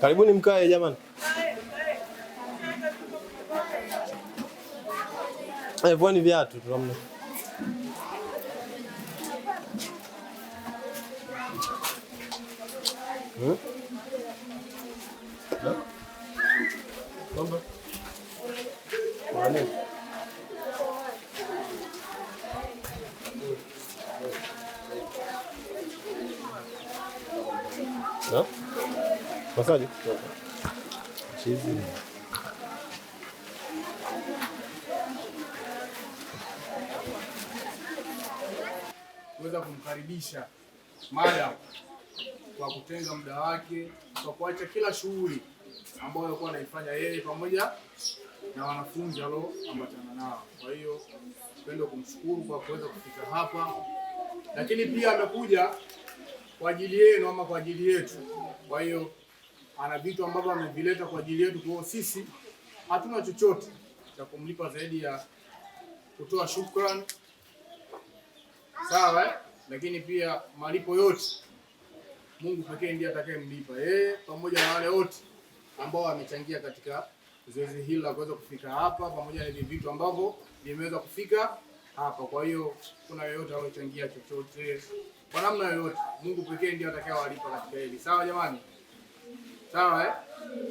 Karibuni mkae jamani. Eh, vueni viatu tu hamna. Hmm? Kwamba? Kuna nini? No? Masaji? Chizi. Kuweza kumkaribisha madam kwa kutenga muda wake kwa kuacha kila shughuli ambayo alikuwa anaifanya yeye pamoja na wanafunzi alioambatana nao. Kwa hiyo pendo kumshukuru kwa kuweza kufika hapa, lakini pia amekuja kwa ajili yenu ama kwa ajili yetu. Kwa hiyo ana vitu ambavyo amevileta kwa ajili yetu. Kwa hiyo sisi hatuna chochote cha kumlipa zaidi ya kutoa shukrani, sawa eh? Lakini pia malipo yote Mungu pekee ndiye atakayemlipa yeye pamoja na wale wote ambao wamechangia katika zoezi hili la kuweza kufika hapa, pamoja na hivi vitu ambavyo vimeweza kufika hapa. Kwa hiyo kuna yoyote aliyochangia chochote kwa namna yoyote, Mungu pekee ndiye atakayewalipa katika hili. Sawa jamani? Sawa eh?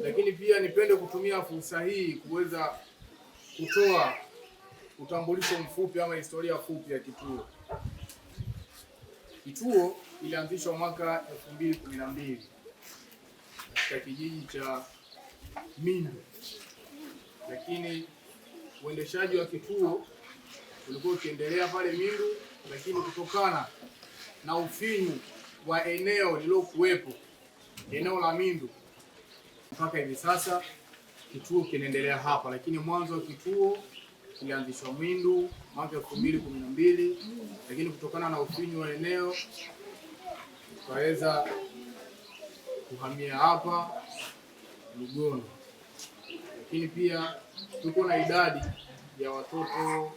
Lakini pia nipende kutumia fursa hii kuweza kutoa utambulisho mfupi ama historia fupi ya kituo. Kituo ilianzishwa mwaka 2012 katika kijiji cha Mindu, lakini uendeshaji wa kituo ulikuwa ukiendelea pale Mindu, lakini kutokana na ufinyu wa eneo lililokuwepo eneo la Mindu mpaka hivi sasa kituo kinaendelea hapa, lakini mwanzo wa kituo kilianzishwa Mindu mwaka 2012, lakini kutokana na ufinyu wa eneo tukaweza kuhamia hapa Lugono. Lakini pia tuko na idadi ya watoto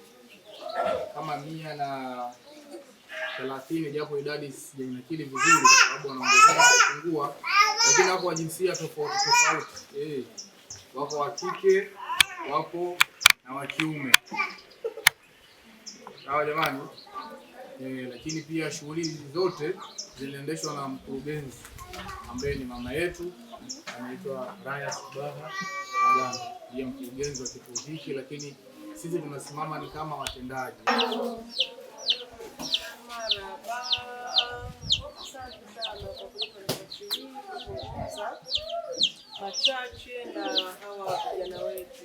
kama 130, japo idadi sijainakili vizuri kwa sababu wanaongezeka kupungua, lakini wako wa jinsia tofauti tofauti, wako wa kike, wako na wa kiume. Sawa jamani. Lakini pia shughuli hizi zote ziliendeshwa na mkurugenzi ambaye ni mama yetu anaitwa Raya Subaha Maganga, ndiye mkurugenzi wa kituo hiki, lakini sisi tunasimama ni kama watendaji. Marhaba, asante sana kwa kunipa nafasi hii kuzungumza machache na hawa vijana wetu.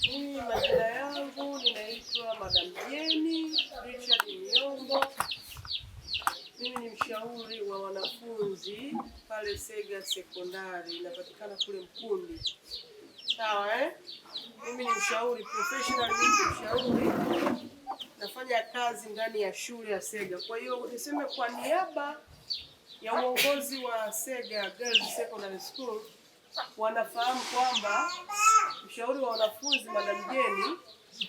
Mimi majina yangu ninaitwa Madam Jeni Richard Miombo. Mimi ni mshauri wa wanafunzi pale Sega Sekondari, inapatikana kule Mkundi. Sawa eh? Mimi ni mshauri professional, mimi ni mshauri nafanya kazi ndani ya shule ya Sega. Kwa hiyo niseme kwa niaba ya uongozi wa Sega Girls Secondary School wanafahamu kwamba mshauri wa wanafunzi Madam Jeni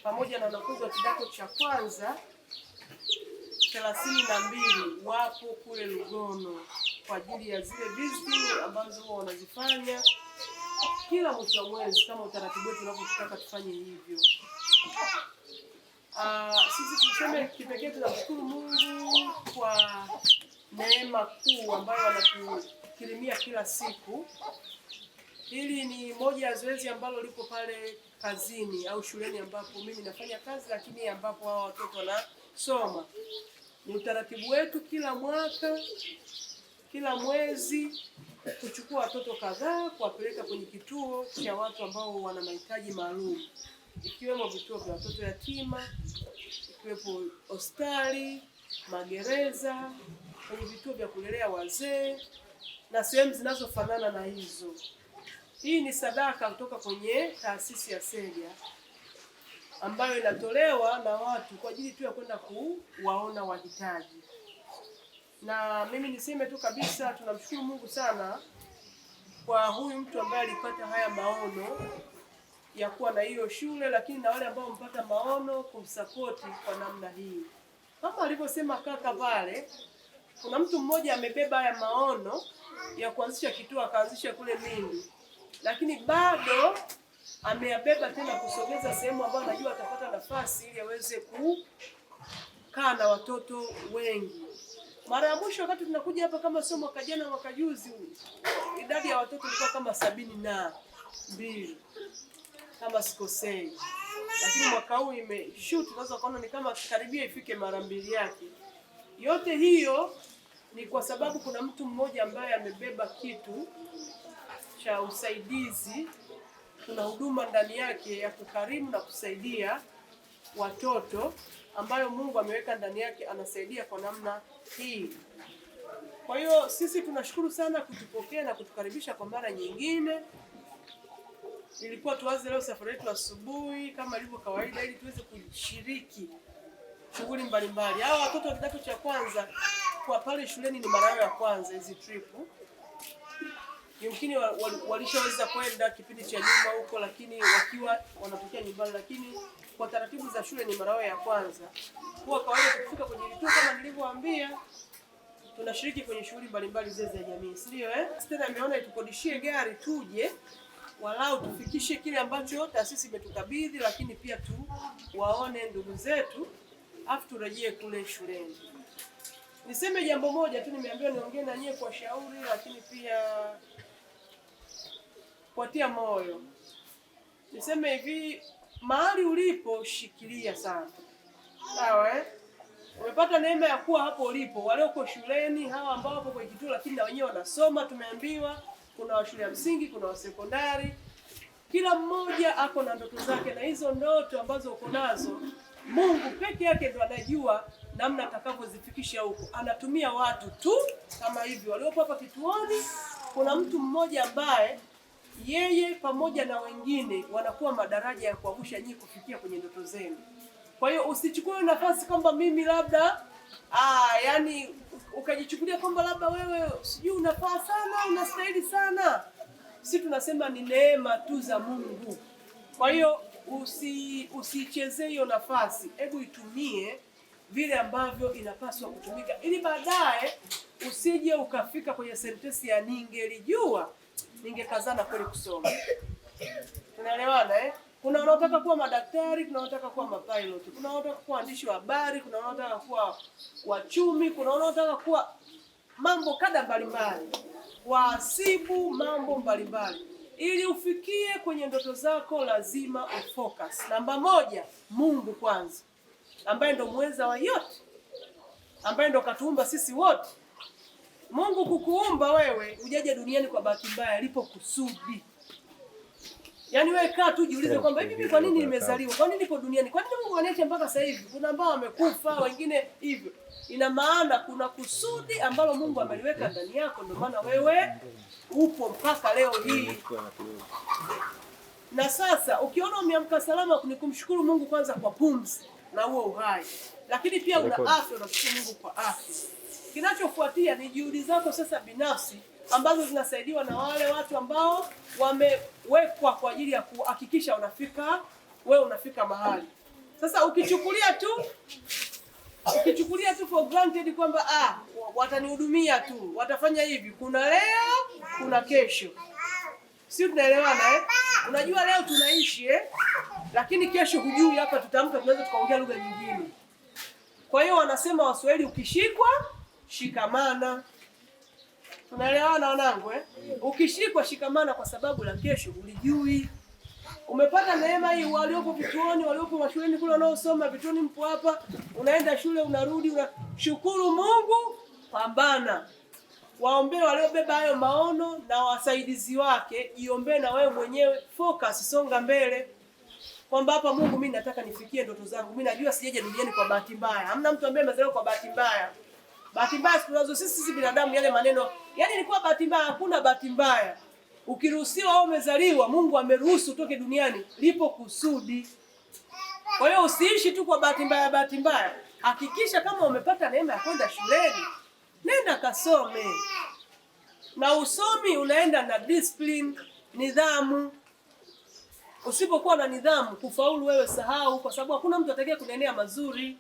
pamoja na wanafunzi wa kidato cha kwanza 32 wapo kule Lugono kwa ajili ya zile visiting ambazo huwa wanazifanya kila mwisho wa mwezi kama utaratibu wetu unavyotaka tufanye hivyo. Sisi tuseme kipekee tunamshukuru Mungu kwa neema kuu ambayo anatukirimia kila siku. Hili ni moja ya zoezi ambalo lipo pale kazini au shuleni ambapo mimi nafanya kazi, lakini ambapo hawa watoto wanasoma. Ni utaratibu wetu kila mwaka, kila mwezi kuchukua watoto kadhaa kuwapeleka kwenye kituo cha watu ambao wana mahitaji maalum, ikiwemo vituo vya watoto yatima, ikiwepo hospitali, magereza, kwenye vituo vya kulelea wazee na sehemu zinazofanana na hizo. Hii ni sadaka kutoka kwenye taasisi ya Sega ambayo inatolewa na watu kwa ajili tu ya kwenda kuwaona wahitaji. Na mimi niseme tu kabisa, tunamshukuru Mungu sana kwa huyu mtu ambaye alipata haya maono ya kuwa na hiyo shule, lakini na wale ambao wamepata maono kumsapoti kwa namna hii. Kama alivyosema kaka pale, kuna mtu mmoja amebeba haya maono ya kuanzisha kituo akaanzisha kule Mindu, lakini bado ameyabeba tena kusogeza sehemu ambayo anajua atapata nafasi ili aweze kukaa na watoto wengi. Mara ya mwisho wakati tunakuja hapa, kama sio mwaka jana, mwaka juzi, idadi ya watoto ilikuwa kama 72 kama sikosei, lakini mwaka huu imeshoot, unaweza kuona ni kama karibia ifike mara mbili yake. Yote hiyo ni kwa sababu kuna mtu mmoja ambaye amebeba kitu cha usaidizi. Kuna huduma ndani yake ya kukarimu na kusaidia watoto ambayo Mungu ameweka ndani yake, anasaidia kwa namna hii. Kwa hiyo sisi tunashukuru sana kutupokea na kutukaribisha kwa mara nyingine. Ilikuwa tuanze leo safari yetu asubuhi kama ilivyo kawaida, ili tuweze kushiriki shughuli mbalimbali. Hawa watoto wa kidato cha kwanza kwa pale shuleni ni mara yao ya kwanza hizi trip. Yumkini walishaweza kwenda kipindi cha nyuma huko, lakini wakiwa wanatokea nyumbani, lakini kwa taratibu za shule ni mara yao ya kwanza. Kwa kawaida tukifika kwenye vituo kama nilivyowaambia, tunashiriki kwenye shughuli mbalimbali zile za jamii, si ndio eh? Tena ameona itukodishie gari tuje walau tufikishe kile ambacho taasisi imetukabidhi, lakini pia tu waone ndugu zetu, afu turejee kule shuleni. Niseme jambo moja tu, nimeambiwa niongee na nyie kwa shauri, lakini pia kuwatia moyo. Niseme hivi, mahali ulipo shikilia sana, sawa eh? Umepata neema ya kuwa hapo ulipo. Walioko shuleni, hawa ambao wapo kwenye kituo, lakini na wenyewe wanasoma, tumeambiwa kuna wa shule ya msingi, kuna wa sekondari. Kila mmoja ako na ndoto zake, na hizo ndoto ambazo uko nazo Mungu peke yake ndo anajua namna atakavyozifikisha huko. Anatumia watu tu kama hivi waliopo hapa kituoni. Kuna mtu mmoja ambaye yeye pamoja na wengine wanakuwa madaraja ya kuangusha nyinyi kufikia kwenye ndoto zenu. Kwa hiyo usichukue nafasi kwamba mimi labda yani ukajichukulia kwamba labda wewe sijui unafaa sana, unastahili sana. Sisi tunasema ni neema tu za Mungu. Kwa hiyo usichezee hiyo nafasi, hebu itumie vile ambavyo inapaswa kutumika, ili baadaye usije ukafika kwenye sentensi ya ningelijua ningekazana kweli kusoma. Tunaelewana eh? Kuna wanaotaka kuwa madaktari, kuna wanaotaka kuwa mapilot, kuna wanaotaka kuwa waandishi wa habari, kuna wanaotaka kuwa wachumi, kuna wanaotaka kuwa mambo kada mbalimbali, wahasibu, mambo mbalimbali. Ili ufikie kwenye ndoto zako lazima ufocus. Namba moja, Mungu kwanza, ambaye ndo muweza wa yote, ambaye ndo katuumba sisi wote. Mungu kukuumba wewe ujaje duniani kwa bahati mbaya, lipo kusudi. Yaani wewe kaa tu jiulize kwamba hivi kwa nini nimezaliwa? Kwa nini nipo duniani? Kwa nini Mungu aniache mpaka sasa hivi? Kuna ambao wamekufa, wengine hivyo. Ina maana kuna kusudi ambalo Mungu ameliweka ndani yako, ndio maana wewe upo mpaka leo hii. Na sasa ukiona umeamka salama, ni kumshukuru Mungu kwanza kwa pumzi na huo uhai, lakini pia una afya, unashukuru Mungu kwa afya. Kinachofuatia ni juhudi zako sasa binafsi ambazo zinasaidiwa na wale watu ambao wamewekwa kwa ajili ya kuhakikisha unafika wewe unafika mahali. Sasa ukichukulia tu for granted kwamba watanihudumia tu, watafanya hivi, kuna leo kuna kesho, si tunaelewana eh? Unajua leo tunaishi lakini kesho hujui, hapa tutamka, tunaweza tukaongea lugha nyingine. Kwa hiyo wanasema Waswahili, ukishikwa shikamana. Tunaelewana wanangu eh? Ukishikwa shikamana, kwa sababu la kesho ulijui. Umepata neema hii, waliopo vituoni, waliopo mashuleni kule, wanaosoma vituoni, mpo hapa, unaenda shule unarudi, unashukuru Mungu, pambana. Waombee waliobeba hayo maono na wasaidizi wake, jiombee na wewe mwenyewe, focus, songa mbele, kwamba hapa Mungu, mimi nataka nifikie ndoto zangu. Mimi najua sijaje duniani kwa bahati mbaya. Hamna mtu ambaye amezaliwa kwa bahati mbaya. Bahati mbaya tunazo sisi binadamu, yale maneno yaani ilikuwa bahati mbaya. Hakuna bahati mbaya. Ukiruhusiwa au umezaliwa, Mungu ameruhusu utoke duniani, lipo kusudi. Kwa hiyo usiishi tu kwa bahati mbaya, bahati mbaya. Hakikisha kama umepata neema ya kwenda shuleni, nenda kasome. Na usomi unaenda na discipline, nidhamu. Usipokuwa na nidhamu, kufaulu wewe sahau, kwa sababu hakuna mtu atakaye kunenea mazuri.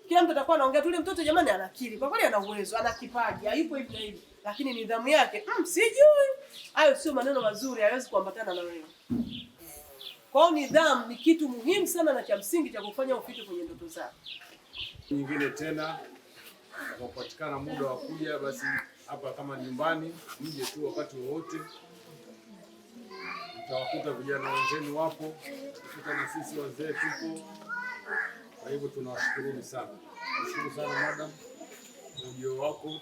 Kila mtu atakuwa anaongea tu, yule mtoto jamani, ana akili kwa kweli, ana uwezo, ana kipaji, hayupo hivi na hivi, lakini nidhamu yake sijui. Hayo sio maneno mazuri, hayawezi kuambatana na wewe. Kwa hiyo nidhamu ni kitu muhimu sana na cha msingi cha kufanya ufike kwenye ndoto zako. Nyingine tena ukapatikana muda wa kuja, basi hapa kama nyumbani, mje tu wakati wowote, mtawakuta vijana wenzenu wapo, kuta na sisi wazee tupo. Kwa hivyo tunawashukuruni sana, nashukuru sana madam kwa ujio wako,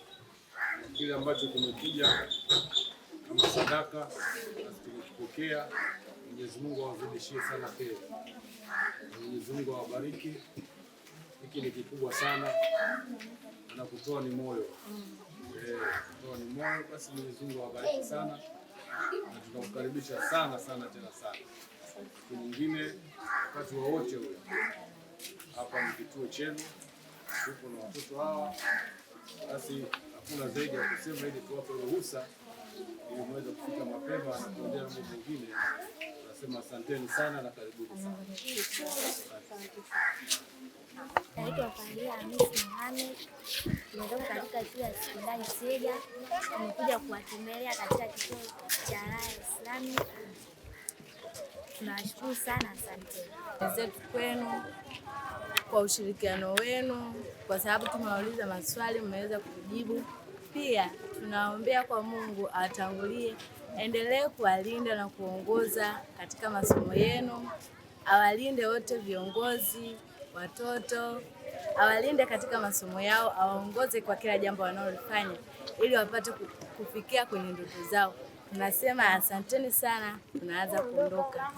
kile ambacho kimekuja kama sadaka, basi tumekipokea. Mwenyezi Mungu awazidishie sana kheri, Mwenyezi Mungu awabariki. Hiki ni kikubwa sana na kutoa ni moyo, kutoa ni moyo. Basi Mwenyezi Mungu awabariki sana na tunakukaribisha sana sana tena sana. Siku nyingine wakati wowote ule, hapa ni kituo chenu, tupo na watoto hawa, basi hakuna zaidi ya kusema, ili tuwape ruhusa ili muweze kufika mapema na kuendelea mambo mengine. Nasema asanteni sana na karibuni sana. Naitwa Faria Hamisi Mohamed, nimetoka katika shule ya sekondari Sega. Nimekuja kuwatembelea katika kituo cha Raha Islamic. Tunawashukuru sana, asante zetu kwenu kwa ushirikiano wenu, kwa sababu tumewauliza maswali mmeweza kujibu. Pia tunaombea kwa Mungu awatangulie, endelee kuwalinda na kuongoza katika masomo yenu, awalinde wote viongozi, watoto, awalinde katika masomo yao, awaongoze kwa kila jambo wanalofanya ili wapate kufikia kwenye ndoto zao. Tunasema asanteni sana, tunaanza kuondoka.